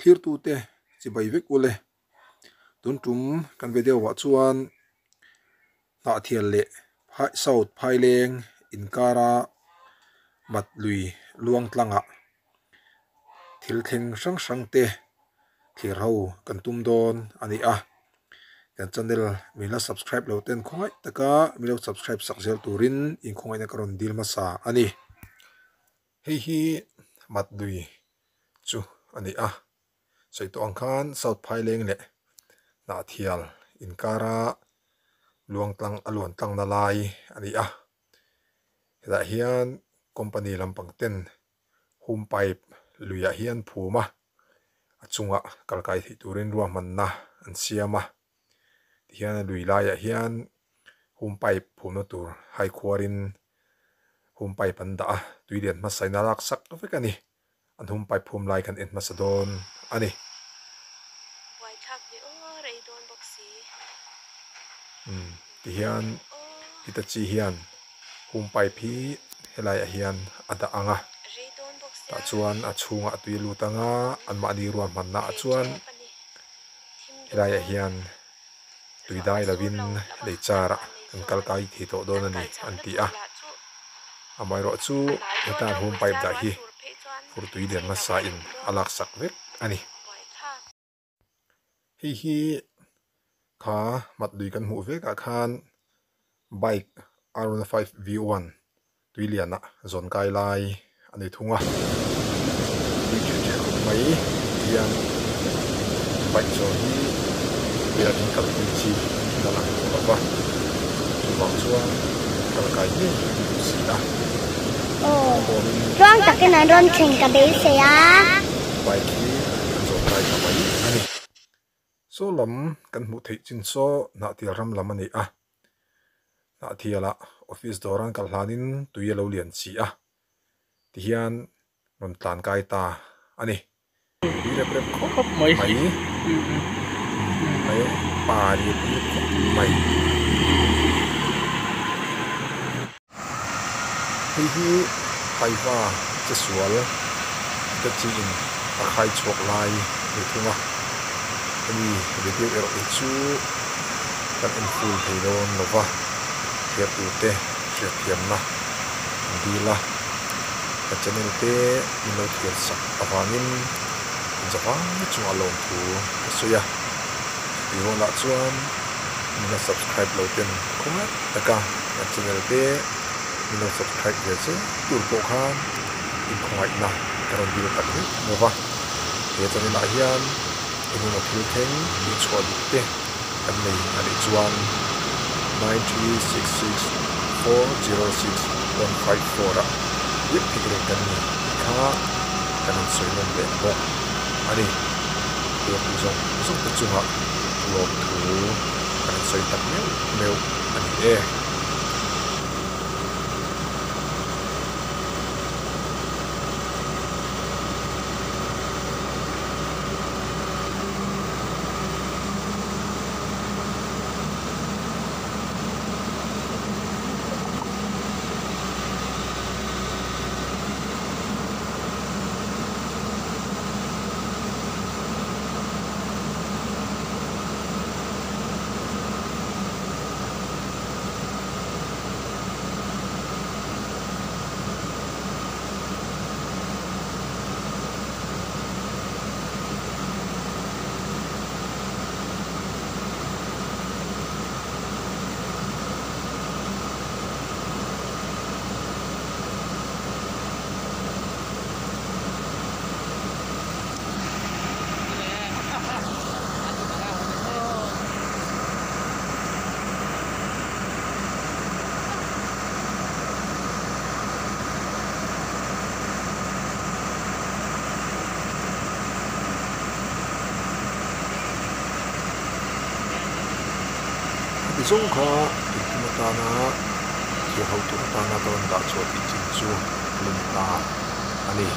Thlirtute chibai vek ule. Tun tum kan video ah chuan Hnahthial leh South Phaileng inkara mat lui luang tlangah thil thleng hrang hrang te thlir ho kan tum dawn a ni a. Kan channel min la subscribe lo ten khawngaih taka min lo subscribe sak zel turin inkhawngaihna ka rawn dil hmasa a ni. Hei hi mat lui chu a ni a, sawi tawh ang khan South Phaileng leh Hnahthial inkara luang tlang a luan tlangna lai a ni a, hetah hian company lampang ten hum pipe luiah hian phum a, a chungah kal kai theih turin ruahmanna an siam a, tihian a lui laiah hian hum pipe phumna tur hai khuarin hum pipe an dah a, tui lian hmasa in a lak sak vek a ni, an hum pipe phum lai khan en hmasa dawn a ni. Buaithlak ve aw rei dawn bawk si. Umm tihian Hitachi hian hum pipe hi helaiah hian a dah ang a, tah chuan a chhungah a tui a lut ang a, anmahni ruahmanna ah chuan helaiah hian tui dai lovin lei char ah kan kal kai thei tawh dawn a ni an ti a, amaherawh chu heta an hum pipe dah hi fur tui lian hmasa in a laksak vek a ni. Hei hi kha mat lui kan hmuh vek ah khan bike R one five V one tui lian ah zawn kai lai a ni thung a, tui ṭhe ṭhe khawp mai hian bike zawn hi tuiah in kalpui chi a lang tawh lo va, chuvang chuan kal kai ngei an duh si a. Aw, tluang takin an rawn thleng ka beisei a. Bike hi an zawn kai ta mai a ni. Saw lam kan hmuh theih chin saw Hnahthial ram lam a ni a. Hnahthialah office dawr an kal hlanin tui a lo lian chi a, tihian rawn tlan kai ta a ni. Tui rep rep khawp mai mai pa rep rep khawp mai. Hei hi Paiva che sual Hitachi in a khai chhuak lai ni thung a, hemi video erawh hi chu kan en full thei dawn lo va, thliar turte hriatthiamna an dil a, ka channel te min lo thliar sak avangin zavai chungah lawmthu ka sawi a, chutih rualah chuan min la subscribe lo ten khawngaih taka ka channel te min lo subscribe ve che tur pawh khan inkhawngaihna ka rawn dil tak vek lo va, he channel ah hian engemaw thil thleng tih chhuah duh te kan nei a nih chuan 9366406154 ah biak theih reng kan ni tih kha kan han sawi nawn leh bawk a ni. Hriattu zawng zawng te chungah lawmthu kan han sawi tak meuh meuh a ni e. Heti zawng kha engkim atana thil ho tur atana ka rawn dah chhuah tih chin chu a lo ni ta a ni.